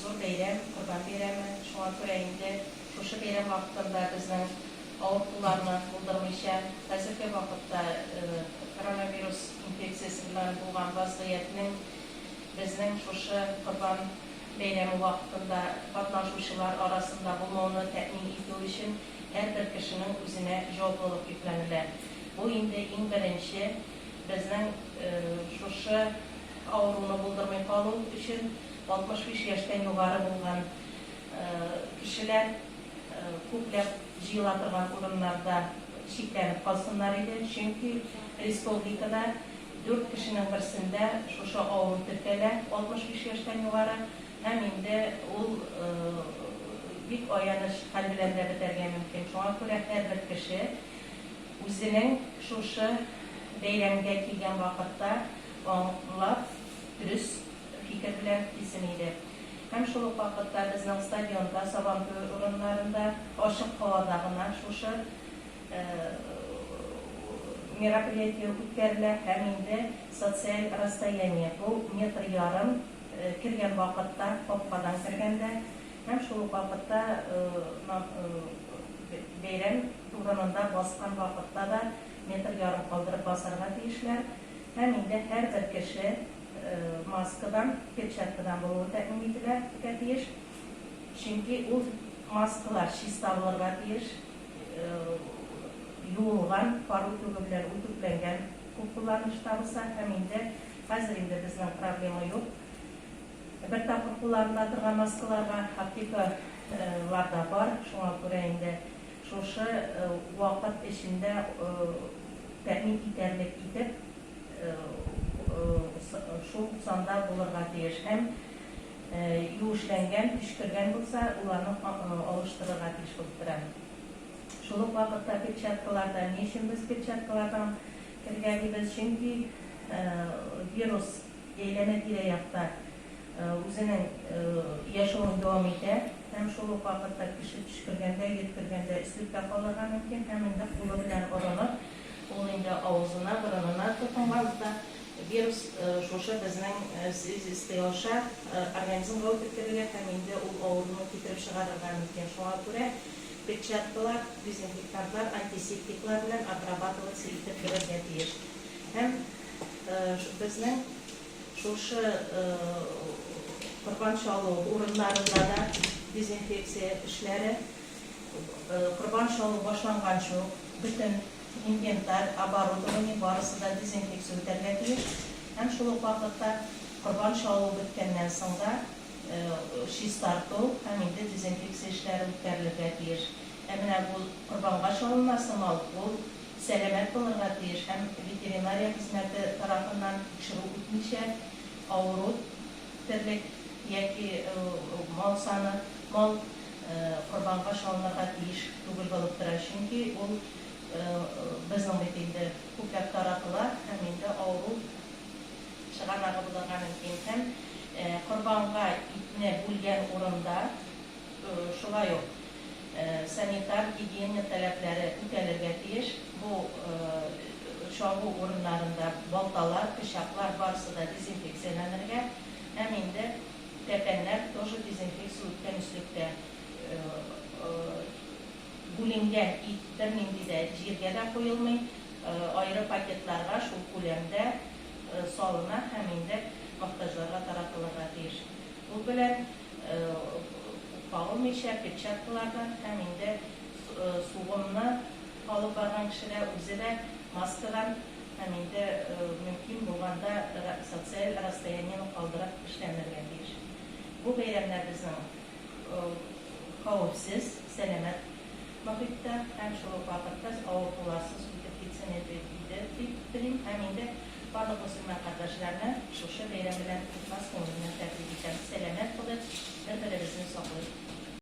зур бәйрәм, Корбан бәйрәме. Шуңа күрә инде шушы бәйрәм вакытында безнең авыртуларны булдырмыйча, хәзерге вакытта коронавирус инфекциясе белән булган вазгыятьнең безнең шушы Корбан бәйрәме вакытында катнашучылар арасында булмауны тәэмин итү өчен һәрбер кешенең үзенә җаваплылык йөкләнелә. Бу инде иң беренче безнең шушы авыруны булдырмый калу өчен 65 яшьтән югары булган кешеләр күпләп җыела торган урыннарда чикләнеп калсыннар иде, чөнки республикада дүрт кешенең берсендә шушы авыру теркәлә, 65 яшьтән югары, һәм инде ул бик аяныч хәл белән дә бетәргә мөмкин. Шуңа күрә һәрбер кеше үзенең шушы бәйрәмгә килгән вакытта аңлап, дөрес фикер белән килсен иде. Һәм шул ук вакытта безнең стадионда, Сабантуй урыннарында, ачык һавада гына шушы мероприятие үткәрелә һәм инде социаль расстояние, бу метр ярым кергән вакытта, капкадан кергәндә һәм шул ук вакытта бәйрәм урынында баскан вакытта да метр ярым калдырып басарга тиешләр. Һәм инде һәрбер кеше маскадан, перчаткадан булуы тәэмин ителергә тиеш. Чөнки ул маскалар чиста булырга тиеш, юылган, пар үтүге белән үтүкләнгән күп кулланышта булса һәм инде хәзер инде безнең проблема юк. Бер тапкыр кулланыла торган маскаларга аптекаларда бар, шуңа күрә инде шушы вакыт эчендә тәэмин итәрлек итеп шул санда булырга тиеш һәм юешләнгән, төчкергән булса, ул аны алыштырырга тиеш булып тора. Шул ук вакытта перчаткаларда, ни өчен без перчаткалардан кергәлибез? Чөнки вирус әйләнә-тирә-якта үзенең яшәвен дәвам итә һәм шул ук вакытта кеше төчкергәндә, йөткергәндә өслектә калырга мөмкин һәм инде кулы белән орынып, ул инде авызына, борынына тотынган да, вирус шушы безнең слизистый аша организмга үтеп керергә һәм инде ул авыруны китереп чыгарырга мөмкин. Шуңа күрә перчаткалар, дезинфектантлар, антисептиклар белән обрабатываться итеп керергә тиеш. Һәм безнең шушы корбан чалу урыннарында да дезинфекция эшләре, корбан чалу башланганчы ук бөтен инвентарь, оборудование барысы да дезинфекция үтәргә тиеш. Һәм шул ук вакытта корбан чалу беткәннән соң да чистарту һәм инде дезинфекция эшләре үткәрелергә тиеш. Ә менә бу корбанга чалынасы мал, ул сәламәт булырга тиеш һәм ветеринария хезмәте тарафыннан тикшерү үтмичә, авыру терлек яки мал саны, мал корбанга чалынырга тиеш түгел булып тора, чөнки ул безнең бит инде күпләп таратыла һәм инде авыру чыганагы булырга мөмкин. Һәм корбанга итне бүлгән урында шулай ук санитар-гигиена таләпләре үтәлергә тиеш. Бу чабу урыннарында балталар, пычаклар барысы да дезинфекцияләнергә һәм инде тәпәннәр тоже дезинфекция үткән өслектә. Бүленгән ит бернинди дә җиргә дә куелмый, аеры пакетларга шул күләмдә салына һәм инде мохтаҗларга таратылырга тиеш. Кул белән кагылмыйча, перчаткалардан һәм инде сугымны алып барган кеше дә үзе дә маскадан һәм инде мөмкин булганда социаль расстояниене калдырып эшләнергә тиеш. Бу бәйрәмнәр безнең хәвефсез, сәламәт мохиттә һәм шул ук вакытта авыртуларсыз үтеп китсен иде дип телим һәм инде барлык мөселман кардәшләрне шушы бәйрәм белән ихлас күңелемнән тәбрик итәм. Сәламәт булыйк, бер-беребезне саклыйк.